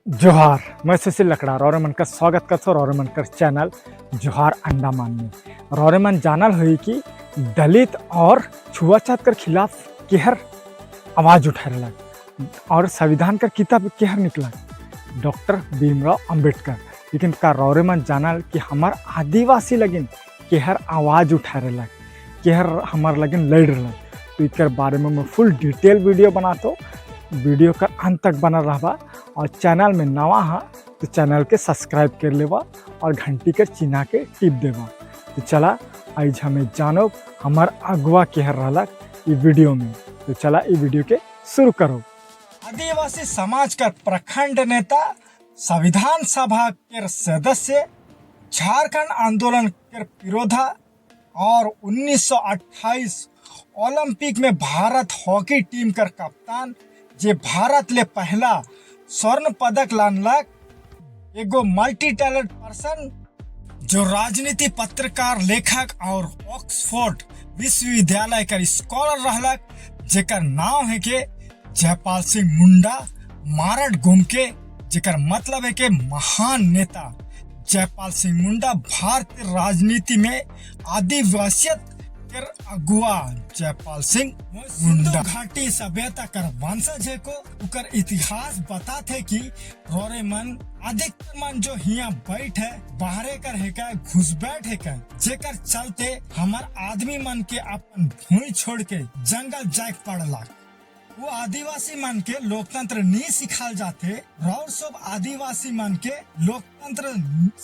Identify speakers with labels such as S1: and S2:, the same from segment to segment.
S1: जोहार, मैं सुशील लकड़ा रौरे मन का स्वागत करथो रौरे मन कर चैनल जोहार अंडमान में। रौरे मन जानल हुई कि दलित और छुआछूत कर खिलाफ केहर आवाज़ उठा रहा और संविधान कर किताब केहर निकला? डॉक्टर भीमराव अंबेडकर। लेकिन का रौरे मन जानल कि हमार आदिवासी लगिन केहर आवाज़ उठा रहा, केहर हमार लगिन लड़ रहा? तो इकर बारे में मैं फुल डिटेल वीडियो बनातो। वीडियो का अंत तक बना रहा और चैनल में नवा हा तो चैनल के सब्सक्राइब कर लेवा और घंटी के चिन्हा के टिप देवा। तो चला, आज हमें जानो हमार अगुआ केहर रहलक ई वीडियो में। तो चला, ई वीडियो के शुरू करो। आदिवासी समाज का प्रखंड नेता, संविधान सभा के सदस्य, झारखंड आंदोलन के विरोधा और 1928 ओलंपिक में भारत हॉकी टीम कर कप्तान, जे भारत ले पहला स्वर्ण पदक लानलक, एगो मल्टी टैलेंट पर्सन, जो राजनीति, पत्रकार, लेखक और ऑक्सफोर्ड विश्वविद्यालय का स्कॉलर रहलक, जेकर नाम है के जयपाल सिंह मुंडा मारट गुमके, जेकर मतलब है के महान नेता जयपाल सिंह मुंडा, भारतीय राजनीति में आदिवासियत कर अगुआ जयपाल सिंह मुंडा। घाटी सभ्यता कर वंशज है को उकर इतिहास बताते कि रोरे मन अधिकतर मन जो हिया बैठ है, बाहरे कर है का घुस बैठ है का, जेकर चलते हमार आदमी मन के अपन भूमि छोड़ के जंगल जाए पड़ला। वो आदिवासी मन के लोकतंत्र नहीं सिखाल जाते और सब आदिवासी मन के लोकतंत्र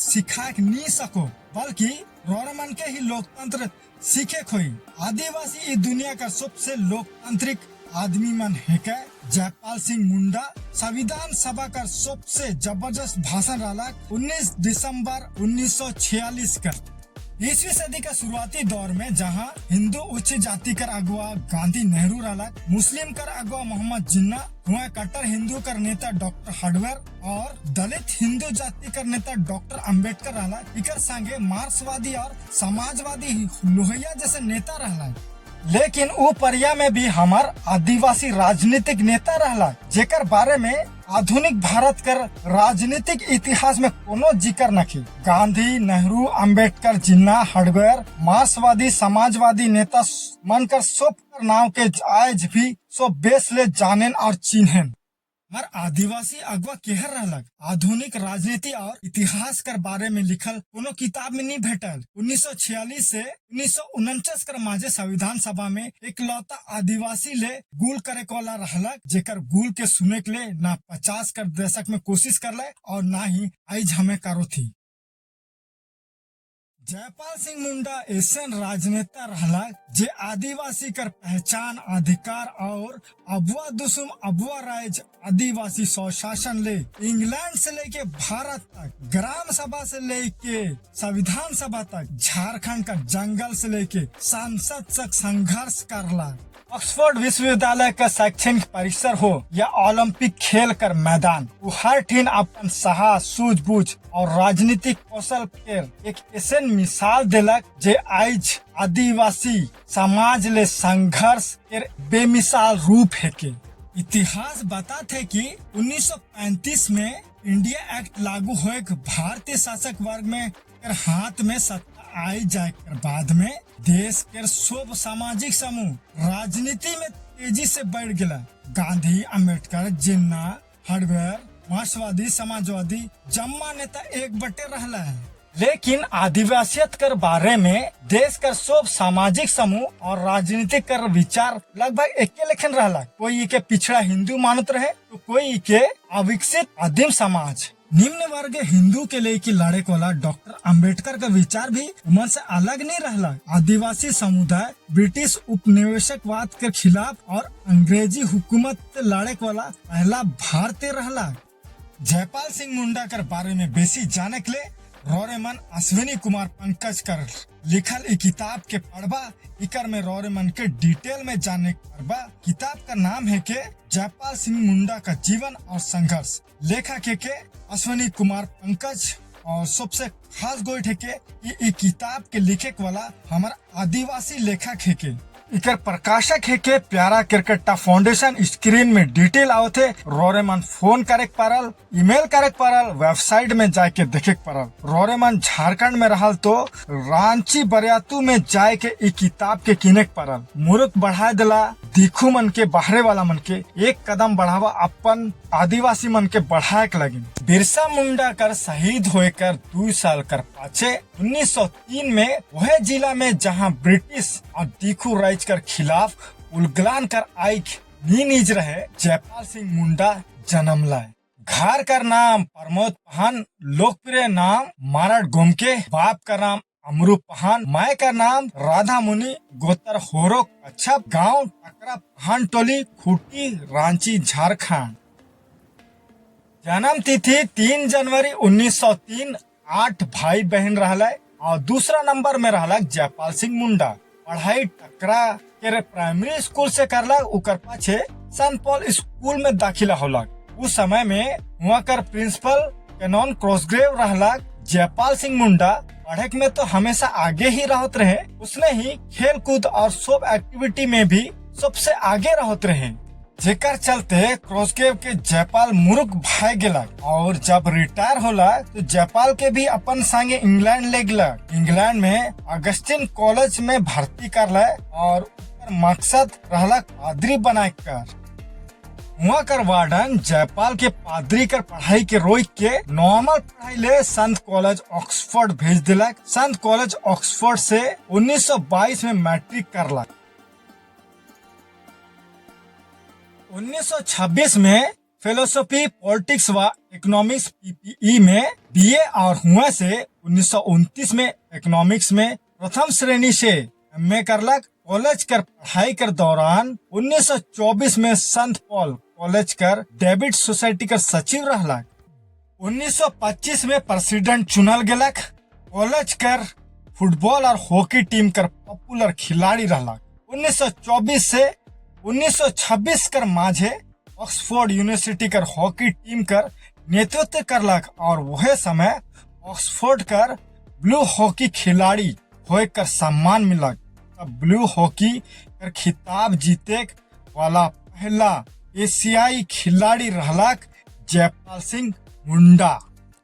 S1: सिखा के नहीं सको, बल्कि रौर मन के ही लोकतंत्र सीखे खोई। आदिवासी इस दुनिया का सबसे लोकतांत्रिक आदमी मन है के जयपाल सिंह मुंडा संविधान सभा का सबसे जबरदस्त भाषण रहा 19 दिसंबर 1946 का। 20वीं सदी का शुरुआती दौर में जहां हिंदू उच्च जाति कर अगुआ गांधी, नेहरू रहा, मुस्लिम कर अगुआ मोहम्मद जिन्ना हुआ, कट्टर हिंदू कर नेता डॉक्टर हार्डवेयर और दलित हिंदू जाति कर नेता डॉक्टर अंबेडकर रहा, इकर संगे मार्क्सवादी और समाजवादी लोहिया जैसे नेता रहा, लेकिन वो परिया में भी हमार आदिवासी राजनीतिक नेता रहला, जेकर बारे में आधुनिक भारत कर राजनीतिक इतिहास में कोनो जिक्र नखी। गांधी, नेहरू, अंबेडकर, जिन्ना, हार्डवेयर, मार्क्सवादी, समाजवादी नेता मन कर सब कर नाव के आज भी सब बेस ले जानेन और चिन्हेन। हमार आदिवासी अगुआ केहर रहलक, आधुनिक राजनीति और इतिहास कर बारे में लिखल कोनो किताब में नहीं भेटल। 1946 से 1949 कर माझे संविधान सभा में इकलौता आदिवासी ले गुल करे वाला रहलक, जेकर गुल के सुने के ले ना 50 कर दशक में कोशिश करले और ना ही आज हमें करो थी। जयपाल सिंह मुंडा ऐसन राजनेता रहला जे आदिवासी कर पहचान, अधिकार और अबुआ दुसुम अबुआ राज, आदिवासी स्वशासन ले इंग्लैंड से लेके भारत तक, ग्राम सभा से लेके संविधान सभा तक, झारखंड का जंगल से लेके संसद तक संघर्ष करला। ऑक्सफोर्ड विश्वविद्यालय का शैक्षणिक परिसर हो या ओलंपिक खेल कर मैदान, वो हर ठिन अपन साहस, सूझबूझ और राजनीतिक कौशल के एक ऐसे मिसाल दिलक, जे आज आदिवासी समाज ले संघर्ष के बेमिसाल रूप है के। इतिहास बताते कि 1935 में इंडिया एक्ट लागू होए के भारतीय शासक वर्ग में कर हाथ में सत्ता आई जाए कर बाद में देश के सब सामाजिक समूह राजनीति में तेजी से बढ़ गया। गांधी, अंबेडकर, जिन्ना, हार्डवेयर, मार्क्सवादी, समाजवादी जम्मा नेता एक बटे रहला है, लेकिन आदिवासियत कर बारे में देश कर सब सामाजिक समूह और राजनीतिक कर विचार लगभग एके लेखन रहला। कोई के पिछड़ा हिंदू मानत रहे तो कोई के अविकसित आदिम समाज। निम्न वर्ग हिंदू के लेके लड़े वाला डॉक्टर अंबेडकर का विचार भी उमन से अलग नहीं रहला। आदिवासी समुदाय ब्रिटिश उपनिवेशकवाद के खिलाफ और अंग्रेजी हुकूमत से लड़े वाला पहला भारतीय रहला। जयपाल सिंह मुंडा कर बारे में बेसी जाने के लिए रौरेमन अश्विनी कुमार पंकज कर लिखल ई किताब के पढ़बा। इकर में रौरेमन के डिटेल में जाने करबा। किताब का नाम है के जयपाल सिंह मुंडा का जीवन और संघर्ष। लेखक है के अश्विनी कुमार पंकज और सबसे खास गोइठ है के ई किताब के लिखे वाला हमार आदिवासी लेखक है के। इकर प्रकाशक है के प्यारा केरकेट्टा फाउंडेशन। स्क्रीन में डिटेल आवथे, रोरे मन फोन करे पारल, ईमेल करे पारल, वेबसाइट में जाके देखे पारल। रोरे मन झारखंड में रहल तो रांची बरियातू में जाए के ई किताब के किने पारल। मुरुक बढ़ाए दिला दिखू मन के, बाहरे वाला मन के एक कदम बढ़ावा अपन आदिवासी मन के बढ़ाए के लगिन। बिरसा मुंडा कर शहीद होए कर 2 साल कर पाछे 1903 में वह जिला में जहां ब्रिटिश और दिखू राज कर खिलाफ उलगलान कर आइक नी नीज रहे, जयपाल सिंह मुंडा जन्म लाए। घर का नाम प्रमोद पहान, लोकप्रिय नाम मारट गोमके। बाप का नाम अमरू पहान, माय का नाम राधा मुनि, गोतर होरो अच्छा, गांव टकरा पहान टोली, खूटी, रांची, झारखंड। जन्म तिथि 3 जनवरी 1903। आठ भाई बहन रहले और दूसरा नंबर में रहला जयपाल सिंह मुंडा। पढ़ाई टकरा के प्राइमरी स्कूल से करला। उकर पाछे संत पॉल स्कूल में दाखिला होलक। उस समय में वहाँ कर प्रिंसिपल कैनन क्रॉसग्रेव रहला। जयपाल सिंह मुंडा पढ़े में तो हमेशा आगे ही रहत रहे, उसने ही खेल कूद और सब एक्टिविटी में भी सबसे आगे रहत रहे, जेकर चलते क्रॉसग्रेव के जयपाल मुरुक भाई गेलक। और जब रिटायर होला तो जयपाल के भी अपन संगे इंग्लैंड ले गेलक। इंग्लैंड में अगस्टिन कॉलेज में भर्ती करले और ओकर मकसद रहला पादरी बनाए कर। हुआ कर वार्डन जयपाल के पादरी कर पढ़ाई के रोक के नॉर्मल पढ़ाई ले संत कॉलेज ऑक्सफोर्ड भेज दिलक। संत कॉलेज ऑक्सफोर्ड से 1922 में मैट्रिक करलक। 1926 में फिलोसॉफी, पॉलिटिक्स व इकोनॉमिक्स पीपीई में बीए और हुआ से 1929 में इकोनॉमिक्स में प्रथम श्रेणी से एमए करलक। कॉलेज कर पढ़ाई कर दौरान 1924 में संत पॉल कॉलेज कर डेबिट सोसाइटी कर सचिव रहलक। 1925 में प्रेसिडेंट चुनल गेलक। कॉलेज कर फुटबॉल और हॉकी टीम कर पॉपुलर खिलाड़ी रहलक। 1924 से 1926 कर माझे ऑक्सफोर्ड यूनिवर्सिटी कर हॉकी टीम कर नेतृत्व करलक और वह समय ऑक्सफोर्ड कर ब्लू हॉकी खिलाड़ी होए कर सम्मान मिलक। तब ब्लू हॉकी कर खिताब जीते वाला पहला एशियाई खिलाड़ी रहलक जयपाल सिंह मुंडा।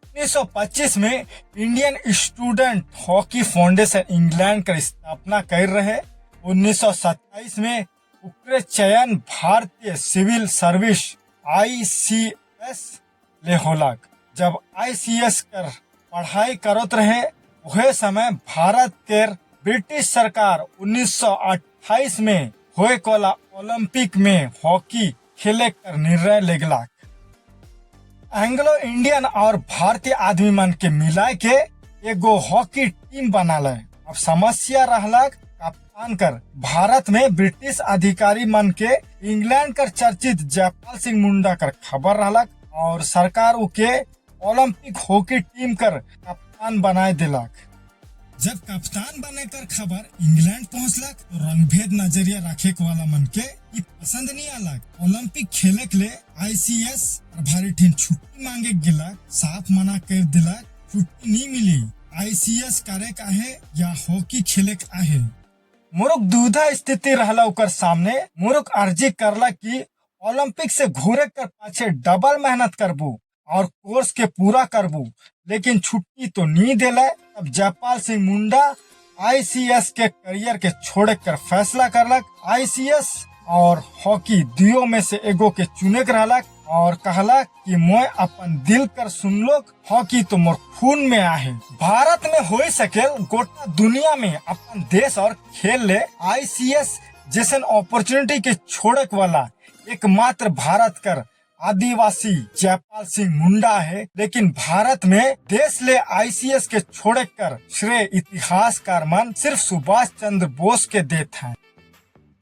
S1: 1925 में Indian student hockey foundation England कर स्थापना कर रहे। 1927 में उकरे चयन भारतीय सिविल सर्विस आईसीएस ले होलक। जब आईसीएस कर पढ़ाई करत रहे, वह समय भारत के ब्रिटिश सरकार 1928 में होए वाला ओलंपिक में हॉकी खेले कर निर्णय लेगलाक। एंग्लो इंडियन और भारतीय आदमी मन के मिलाए के एगो हॉकी टीम बना ले। अब समस्या रहलक कप्तान कर। भारत में ब्रिटिश अधिकारी मन के इंग्लैंड कर चर्चित जयपाल सिंह मुंडा कर खबर रहलक और सरकार उके ओलंपिक हॉकी टीम कर कप्तान बनाए दिलक। जब कप्तान बने कर खबर इंग्लैंड पहुंचलक तो रंगभेद नजरिया रखे वाला मन के ई पसंद नहीं आलक। ओलंपिक खेले के लिए आईसीएस प्रभारी ठिन छुट्टी मांगे गिलक, साफ मना कर दिलक, छुट्टी नहीं मिली। आईसीएस करे का आहे या हॉकी खेले के आहे, मुरुक दुविधा स्थिति रहला ओकर सामने। मुरुक अर्जी करला कि ओलंपिक से घूरे कर पाछे डबल मेहनत करबू और कोर्स के पूरा करबू, लेकिन छुट्टी तो नहीं देले। अब जयपाल सिंह मुंडा आईसीएस के करियर के छोड़े कर फैसला करलक। आईसीएस और हॉकी दियो में से एगो के चुने के रहलक और कहला कि मोय अपन दिल कर सुनलोक, हॉकी तो मोर खून में आहे। भारत में हो सकेल गोटा दुनिया में अपन देश और खेल ले आईसीएस जैसन अपॉर्चुनिटी के छोड़क वाला एकमात्र भारत कर आदिवासी जयपाल सिंह मुंडा है। लेकिन भारत में देश ले आईसीएस के छोड़े कर श्रेय इतिहासकार मन सिर्फ सुभाष चंद्र बोस के देते हैं।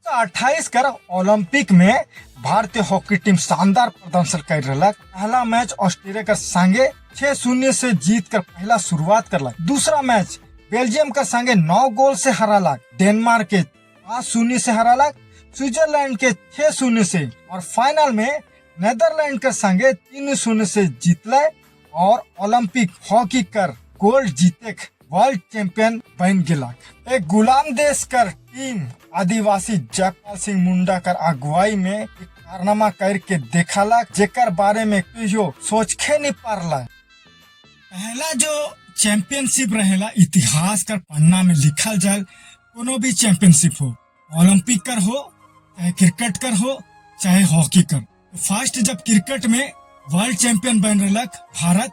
S1: 28 कर ओलंपिक में भारतीय हॉकी टीम शानदार प्रदर्शन कर रहा। पहला मैच ऑस्ट्रेलिया कर संगे 6-0 से जीत कर पहला शुरुआत करलक। दूसरा मैच बेल्जियम का संगे 9 गोल से हरालक, डेनमार्क के 5-0 से हरालक, स्विट्जरलैंड के 6-0 से और फाइनल में नेदरलैंड के संगे 3-0 से जीतले और ओलंपिक हॉकी कर गोल्ड जीते वर्ल्ड चैंपियन बन गेलक। एक गुलाम देश कर टीम आदिवासी जयपाल सिंह मुंडा कर अगुवाई में एक कारनामा करके देखालक, जेकर बारे में कहियो सोचखे नहीं पारला। पहला जो चैंपियनशिप रहेला, इतिहास कर पन्ना में लिखल जाए। कोनो भी चैंपियनशिप हो, ओलंपिक कर हो, चाहे क्रिकेट कर हो, चाहे हॉकी कर। फर्स्ट जब क्रिकेट में वर्ल्ड चैंपियन बन रहलक भारत,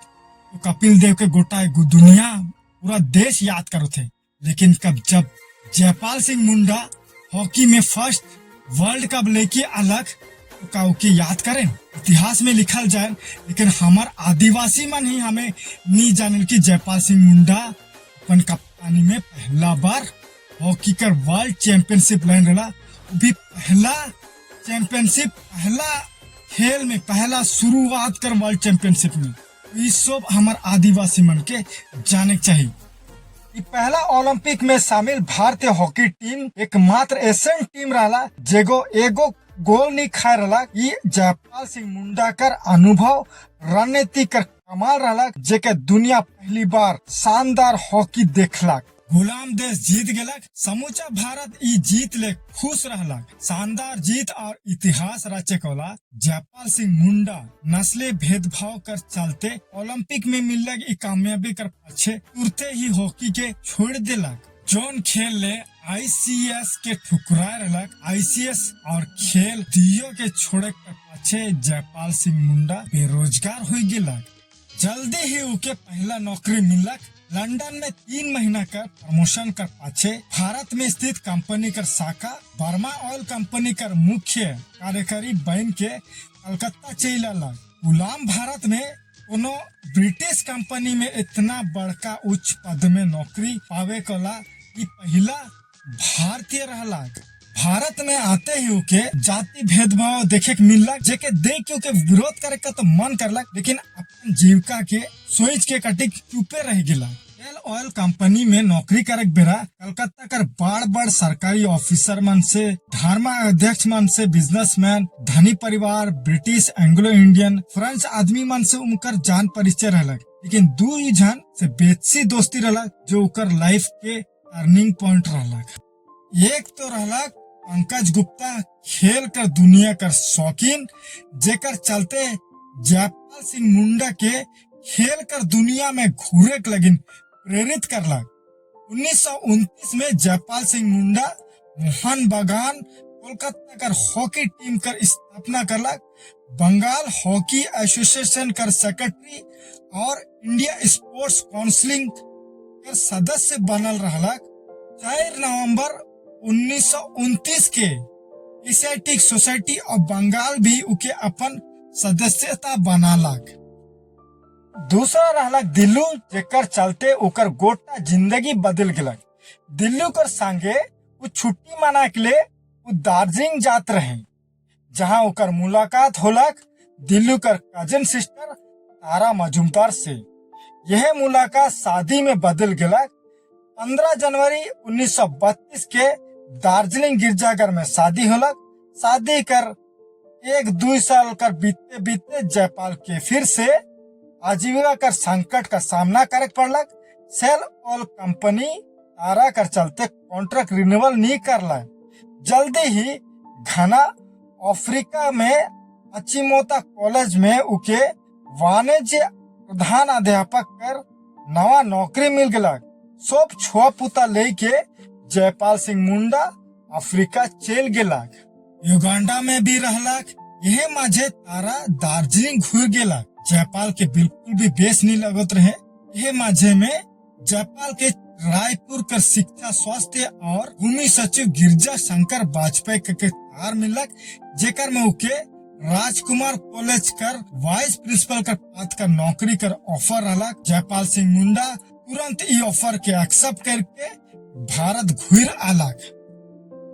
S1: तो कपिल देव के गोटा दुनिया, पूरा देश याद करो थे। लेकिन कब जब जयपाल सिंह मुंडा हॉकी में फर्स्ट वर्ल्ड कप लेके अलग, तो का ओके याद करें? इतिहास में लिखल जाए, लेकिन हमार आदिवासी मन ही हमें नहीं जानल कि जयपाल सिंह मुंडा अपन कप्तानी में पहला बार हॉकी कर वर्ल्ड चैंपियनशिप लाइन रहा, वो भी पहला चैंपियनशिप, पहला खेल में, पहला शुरुआत कर वर्ल्ड चैंपियनशिप में। ई सब हमार आदिवासी मन के जाने के चाहिए। ई पहला ओलंपिक में शामिल भारतीय हॉकी टीम एकमात्र ऐसन टीम रहला जेगो एगो गोल नहीं खाए रहला। ई जयपाल सिंह मुंडा कर अनुभव, रणनीति कर कमाल रहला, जेके दुनिया पहली बार शानदार हॉकी देखलक। गुलाम देश जीत गेलक। समूचा भारत ई जीत ले खुश रहलक। शानदार जीत और इतिहास रचे वाला जयपाल सिंह मुंडा नस्ली भेदभाव कर चलते ओलंपिक में मिललक ई कामयाबी कर पाछे तुरते ही हॉकी के छोड़ देलक, जोन खेल ले आईसीएस के ठुकराए रहलक। आईसीएस और खेल दियो के छोड़े कर पाछे जयपाल सिंह मुंडा बेरोजगार हो गेलक। जल्दी ही उके पहला नौकरी मिलक। लंदन में 3 महीना का प्रमोशन कर पाछे भारत में स्थित कंपनी कर शाखा बर्मा ऑयल कंपनी कर मुख्य कार्यकारी बन के कलकत्ता चल अलग। गुलाम भारत में कोनो ब्रिटिश कंपनी में इतना बड़का उच्च पद में नौकरी पावे कला ई पहला भारतीय रहला। भारत में आते ही उके जाति भेदभाव देखे के मिललक, जेके देख के उके विरोध करे का तो मन करलक, लेकिन अपन जीविका के सोच के कटिक चुपे रह गेला। तेल ऑयल कंपनी में नौकरी करे के बेरा कलकत्ता कर बड़ बड़ सरकारी ऑफिसर मन से, धर्मा अध्यक्ष मन से, बिजनेसमैन, धनी परिवार, ब्रिटिश, एंग्लो इंडियन, फ्रेंच आदमी मन से उनकर जान परिचय रहलक। लेकिन दू ही जन से बेसी दोस्ती रहलक, जो उकर लाइफ के टर्निंग पॉइंट रहलक। एक तो रहलक पंकज गुप्ता, खेल कर दुनिया कर शौकीन, जेकर चलते जयपाल सिंह मुंडा के खेल कर दुनिया में घूरे के लगिन प्रेरित करलक। 1929 में जयपाल सिंह मुंडा मोहन बागान कोलकाता कर हॉकी टीम कर स्थापना करलक। बंगाल हॉकी एसोसिएशन कर सेक्रेटरी और इंडिया स्पोर्ट्स काउंसिलिंग कर सदस्य बनल रहलक। 4 नवंबर 1929 के एशियाटिक सोसाइटी ऑफ बंगाल भी उके अपन सदस्यता बनालक। दूसरा रहलक दिल्लू, जेकर चलते ओकर गोटा जिंदगी बदल गेलक। दिल्लू कर संगे उ छुट्टी मना के लिए उ दार्जिलिंग जात रहे, जहां ओकर मुलाकात होलक दिल्लू कर कजन सिस्टर तारा मजुमदार से। यह मुलाकात शादी में बदल गेलक। 15 जनवरी 1932 के दार्जिलिंग गिरजाघर में शादी होलक। शादी कर 1-2 साल कर बीतते बीतते जयपाल के फिर से आजीविका कर संकट का सामना करे पड़लक। सेल ऑयल कंपनी तारा कर चलते कॉन्ट्रैक्ट रिन्यूअल नहीं करला। जल्दी ही घाना, अफ्रीका में अचिमोता कॉलेज में उके वाणिज्य प्रधान अध्यापक कर नवा नौकरी मिल गलक। सब छुआ पुता लेके जयपाल सिंह मुंडा अफ्रीका चल गेलक। युगांडा में भी रहलक। यह माझे तारा दार्जिलिंग घुर गेलक। जयपाल के बिल्कुल भी बेस नहीं लगत रहे। यह माझे में जयपाल के रायपुर कर शिक्षा, स्वास्थ्य और भूमि सचिव गिरजा शंकर वाजपेयी के तार मिलक, जेकर में उके राजकुमार कॉलेज कर वाइस प्रिंसिपल कर पद कर नौकरी कर ऑफर रहलक। जयपाल सिंह मुंडा तुरंत ई ऑफर के एक्सेप्ट करके भारत घुर आलक।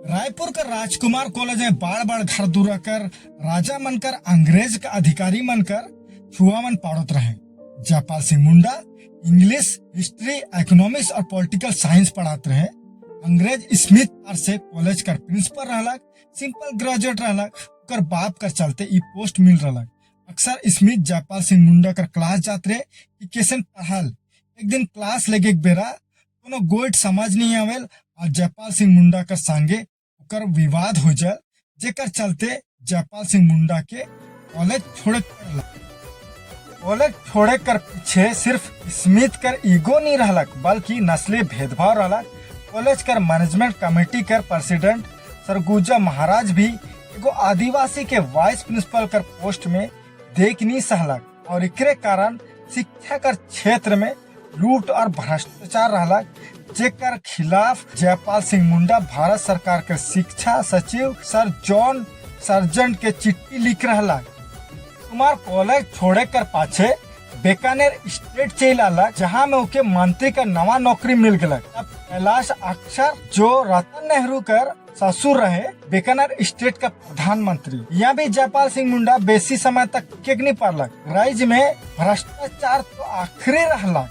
S1: रायपुर का राजकुमार कॉलेज में बाड़ बाड़ घर दूरा कर राजा मन कर, अंग्रेज का अधिकारी मन कर छुआ मन पढ़त रहे। जयपाल सिंह मुंडा इंग्लिश, हिस्ट्री, इकोनॉमिक्स और पॉलिटिकल साइंस पढ़ाते रहे। अंग्रेज स्मिथ से कॉलेज कर प्रिंसिपल रहलक। सिंपल ग्रेजुएट रहलक, ओकर बाप कर चलते ई पोस्ट मिल रहलक। अक्सर स्मिथ जयपाल सिंह मुंडा कर क्लास जात रहे कि कैसन पढ़ल। एक दिन क्लास लेके एक बेरा कोनो गोइठ समझ नहीं आवेल और जयपाल सिंह मुंडा कर संगे ओकर विवाद हो जाए, जेकर चलते जयपाल सिंह मुंडा के कॉलेज छोड़े पड़ला। कॉलेज छोड़े कर पीछे सिर्फ स्मिथ कर ईगो नहीं रहलक, बल्कि नस्ली भेदभाव रहलक। कॉलेज कर मैनेजमेंट कमेटी कर प्रेसिडेंट सरगुजा महाराज भी एगो आदिवासी के वाइस प्रिंसिपल कर पोस्ट में देख नहीं सहलक और एकरे कारण शिक्षा कर क्षेत्र में लूट और भ्रष्टाचार रहलक, जेकर खिलाफ जयपाल सिंह मुंडा भारत सरकार के शिक्षा सचिव सर जॉन सर्जेंट के चिट्ठी लिख रहला। कुमार कॉलेज छोड़े कर पाछे बीकानेर स्टेट चल आला, जहाँ में ओके मंत्री का नवा नौकरी मिल गलक। तब कैलाश अक्षर, जो रतन नेहरू कर ससुर रहे, बीकानेर स्टेट का प्रधानमंत्री। यहाँ भी जयपाल सिंह मुंडा बेसी समय तक टिक नहीं पारलक। राज्य में भ्रष्टाचार तो आखिरी रहला।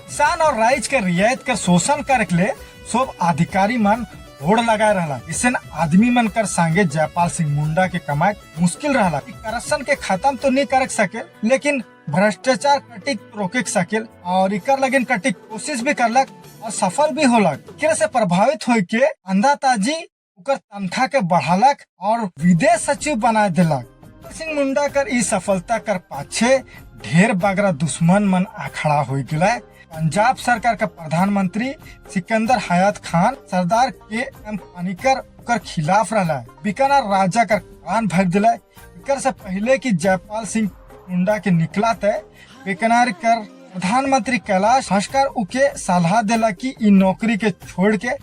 S1: किसान और राइज के रियायत कर शोषण करे ले सब अधिकारी मन होड़ लगाए रहला। इसन आदमी मन कर संगे जयपाल सिंह मुंडा के कमाए मुश्किल रहला। करप्शन के खत्म तो नहीं कर सके, लेकिन भ्रष्टाचार कटिक रोके सकेल और इकर लगिन कटिक कोशिश भी करलक और सफल भी होलक। एकरे से प्रभावित होय के अंधा ताजी ओकर तनख्वाह के बढ़ालक और विदेश सचिव बना दिलक। सिंह मुंडा कर ई सफलता कर पाछे ढेर बगरा दुश्मन मन आखड़ा हो गया। पंजाब सरकार का प्रधानमंत्री सिकंदर हयात खान, सरदार के एम पनिकर ओकर खिलाफ रहला। बीकानेर राजा कर कान भर दिला। एकर से पहले कि जयपाल सिंह मुंडा के निकला थे, बीकानेर कर प्रधानमंत्री कैलाश हस्कर उके सलाह दिला कि ई नौकरी के छोड़ के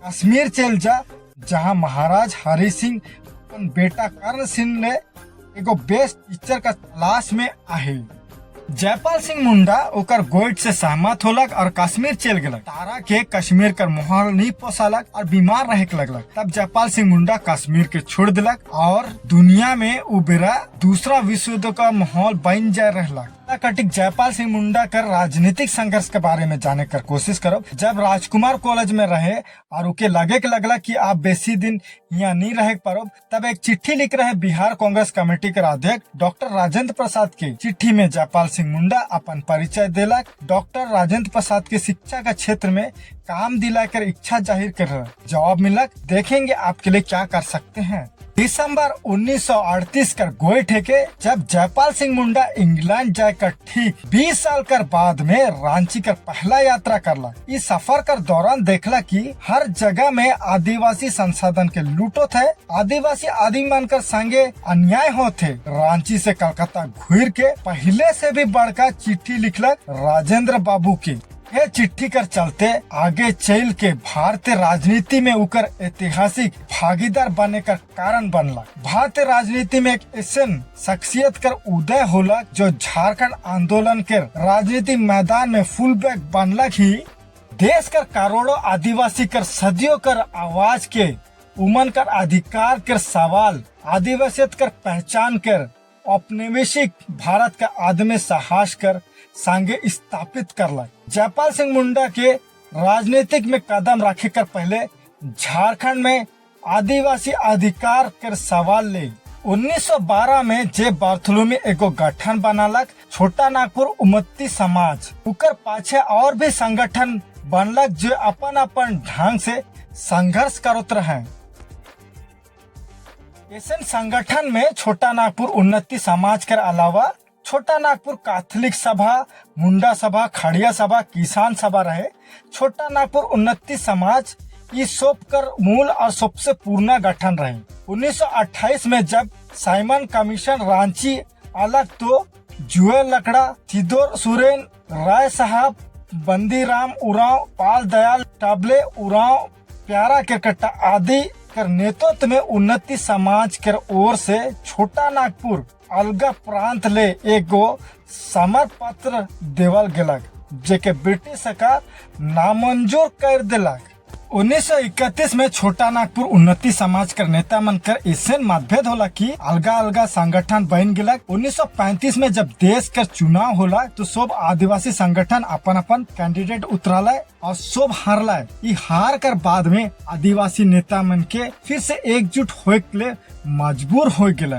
S1: कश्मीर चल जा, जहां महाराज हरि सिंह अपन बेटा कर्ण सिंह ले एगो बेस्ट टीचर का तलाश में आहे। जयपाल सिंह मुंडा ओकर गोइठ से सहमत होलक और कश्मीर चल गेलक। तारा के कश्मीर कर माहौल नहीं पोसालक और बीमार रहे के लगलक। तब जयपाल सिंह मुंडा कश्मीर के छोड़ दिलक और दुनिया में उ बेरा दूसरा विश्व युद्ध का माहौल बन जाए रहलक। कटिक जयपाल सिंह मुंडा कर राजनीतिक संघर्ष के बारे में जाने कर कोशिश करो। जब राजकुमार कॉलेज में रहे और उके लगे के लगला कि आप बेसी दिन यहाँ नहीं रहे पारो, तब एक चिट्ठी लिख रहे बिहार कांग्रेस कमेटी के अध्यक्ष डॉक्टर राजेंद्र प्रसाद के। चिट्ठी में जयपाल सिंह मुंडा अपन परिचय दिलक। डॉक्टर राजेंद्र प्रसाद के शिक्षा का क्षेत्र में काम दिला कर इच्छा जाहिर कर रहे। जवाब मिलक, देखेंगे आपके लिए क्या कर सकते हैं। दिसंबर 1938 कर गोइठ के जब जयपाल सिंह मुंडा इंग्लैंड जाकर ठीक 20 साल कर बाद में रांची कर पहला यात्रा करला। इस सफर कर दौरान देखला कि हर जगह में आदिवासी संसाधन के लूटो थे, आदिवासी आदिमान कर संगे अन्याय होथे। रांची से कलकत्ता घुर के पहले से भी बड़का चिट्ठी लिखलक राजेंद्र बाबू के। ये चिट्ठी कर चलते आगे चल के भारतीय राजनीति में उकर ऐतिहासिक भागीदार बनने का कारण बनला। भारतीय राजनीति में एक ऐसे शख्सियत कर उदय होला, जो झारखंड आंदोलन के राजनीतिक मैदान में फुल बैक बनलक ही, देश कर करोड़ों आदिवासी कर सदियों कर आवाज के, उमन कर अधिकार कर सवाल, आदिवासियत कर पहचान कर औपनिवेशिक भारत का आदमी साहस कर संगे स्थापित करला। जयपाल सिंह मुंडा के राजनीतिक में कदम रखे कर पहले झारखंड में आदिवासी अधिकार कर सवाल ले 1912 में जे बार्थोलोमी एगो गठन बनालक, छोटा नागपुर उन्नति समाज। उकर पाछे और भी संगठन बनलक, जो अपन अपन ढंग से संघर्ष करत रहे। ऐसे संगठन में छोटा नागपुर उन्नति समाज के अलावा छोटा नागपुर कैथोलिक सभा, मुंडा सभा, खड़िया सभा, किसान सभा रहे। छोटा नागपुर उन्नति समाज इस सोप कर मूल और सबसे पुराना गठन रहे। 1928 में जब साइमन कमीशन रांची अलग, तो जुएल लकड़ा, थिदोर सुरेन, राय साहब, बंदीराम उरांव, पाल दयाल टाबले उरांव, प्यारा केरकट्टा आदि कर नेतृत्व में उन्नति समाज कर ओर से छोटा नागपुर अलगा प्रांत ले एगो समर पत्र देवल गेलक, जेके ब्रिटिश सरकार नामंजूर कर दिलक। 1931 में छोटा नागपुर उन्नति समाज कर नेता मन कर ऐसे मतभेद होला कि अलगा अलगा संगठन बन गेलक। 1935 में जब देश कर चुनाव होला, तो सब आदिवासी संगठन अपन अपन कैंडिडेट उतराला और सब हारला। ई हार कर बाद में आदिवासी नेता मन के फिर से एकजुट होए के लिए मजबूर हो गेल।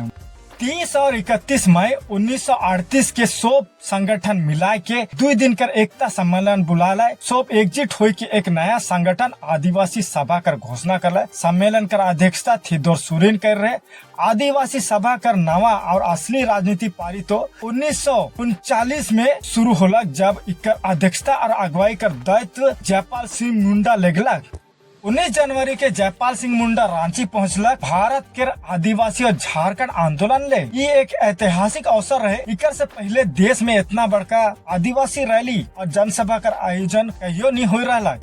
S1: 30 और 31 मई 1938 के सोप संगठन मिलाए के 2 दिन कर एकता सम्मेलन बुलाला। सोप एकजुट होई के एक नया संगठन आदिवासी सभा कर घोषणा करला। सम्मेलन कर अध्यक्षता थिदोर सुरेन कर रहे। आदिवासी सभा कर नवा और असली राजनीति पारी तो 1939 में शुरू होला, जब इकर अध्यक्षता और अगुवाई कर दायित्व जयपाल सिंह मुंडा लेगलक। 19 जनवरी के जयपाल सिंह मुंडा रांची पहुंचलक भारत के आदिवासी और झारखंड आंदोलन ले। ये एक ऐतिहासिक अवसर रहे। इकर से पहले देश में इतना बड़का आदिवासी रैली और जनसभा का आयोजन कहियो नहीं हो रहा।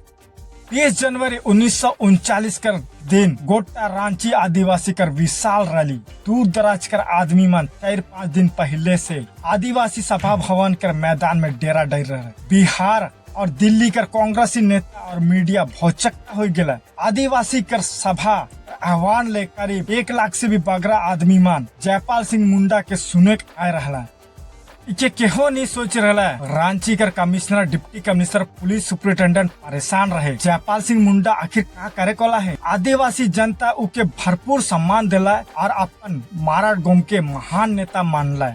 S1: 30 जनवरी 1939 कर दिन गोटा रांची आदिवासी कर विशाल रैली। दूर दराज कर आदमी मन 4-5 दिन पहले से आदिवासी सभा भवन कर मैदान में डेरा डर रहे। बिहार और दिल्ली कर कांग्रेसी नेता और मीडिया भौचक्का हो गया। आदिवासी कर सभा आह्वान ले करीब 1 लाख से भी बगरा आदमी मन जयपाल सिंह मुंडा के सुने के आए रहा। इके केहो नहीं सोच रहा है। रांची कर commissioner, deputy commissioner, police superintendent परेशान रहे। जयपाल सिंह मुंडा आखिर का करे कोला है? आदिवासी जनता उके भरपूर सम्मान दिला और अपन माराट गोम के महान नेता मानला।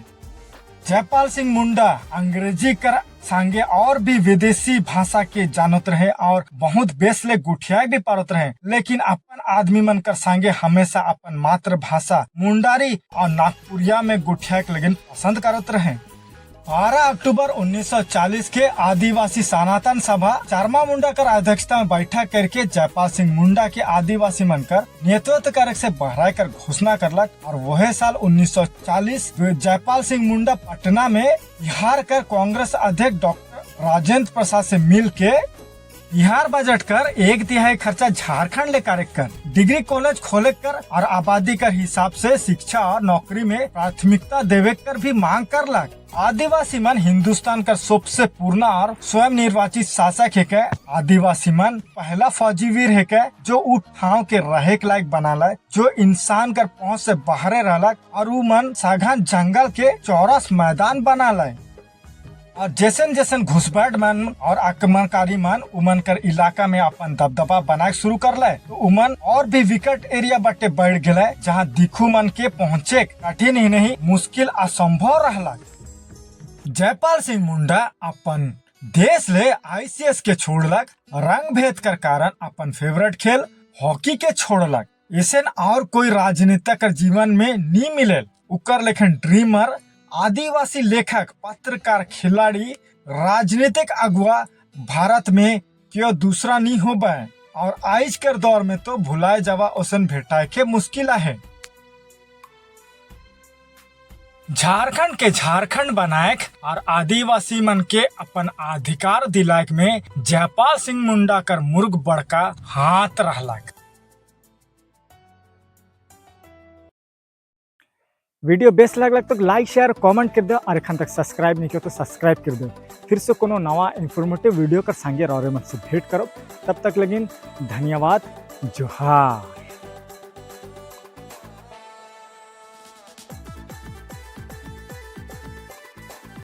S1: जयपाल सिंह मुंडा अंग्रेजी कर संगे और भी विदेशी भाषा के जानत रहे और बहुत बेस ले गुठियाए भी पारत रहे, लेकिन अपन आदमी मन कर संगे हमेशा अपन मातृभाषा मुंडारी और नागपुरिया में गुठिया के लेकिन पसंद करत रहे। 12 अक्टूबर 1940 के आदिवासी सनातन सभा चारमा मुंडा कर अध्यक्षता में बैठक करके जयपाल सिंह मुंडा के आदिवासी मन कर नेतृत्व करे से बहराए कर घोषणा करलक और वह साल 1940 जयपाल सिंह मुंडा पटना में बिहार कर कांग्रेस अध्यक्ष डॉक्टर राजेंद्र प्रसाद से मिल के बिहार बजट कर एक तिहाई खर्चा झारखंड ले करे कर, डिग्री कॉलेज खोले कर और आबादी कर हिसाब से शिक्षा और नौकरी में प्राथमिकता देवे कर भी मांग कर लग। आदिवासी मन हिंदुस्तान का सबसे पूर्ण और स्वयं निर्वाचित शासक है के। आदिवासी मन पहला फौजी वीर है के, जो उ ठाव के रहे के लायक बनाला जो इंसान कर पहुंच से बाहरे रहलक और उ मन सघन जंगल के चौरस मैदान बनाला। और जैसन जैसन घुसपैठ मन और आक्रमणकारी मन उमन कर इलाका में अपन दबदबा बनाए शुरू कर ले, तो उमन और भी विकट एरिया बटे बढ़ गए, जहाँ दिखू मन के पहुँचे कठिन ही नहीं, मुश्किल असंभव रहला। जयपाल सिंह मुंडा अपन देश ले आईसीएस के छोड़लक, रंग भेद कर कारण अपन फेवरेट खेल हॉकी के छोड़लक। ऐसे और कोई राजनेता कर जीवन में नी मिले। उकर लेखन ड्रीमर आदिवासी लेखक, पत्रकार, खिलाड़ी, राजनीतिक अगुआ भारत में क्यों दूसरा नहीं हो पाए और आज के दौर में तो भुलाए जावा ओसन भेटाए के मुश्किल है। झारखंड के झारखंड बनाए और आदिवासी मन के अपन अधिकार दिलाए में जयपाल सिंह मुंडा कर मुर्ग बड़का हाथ रहलक। वीडियो बेस्ट लगलक तो लाइक, शेयर, कमेंट कर दो और एखन तक सब्सक्राइब नहीं किया तो सब्सक्राइब कर दो। फिर से कोनो नवा इन्फॉर्मेटिव वीडियो कर संगे रौरे मन से भेंट करो। तब तक लेकिन धन्यवाद, जोहार।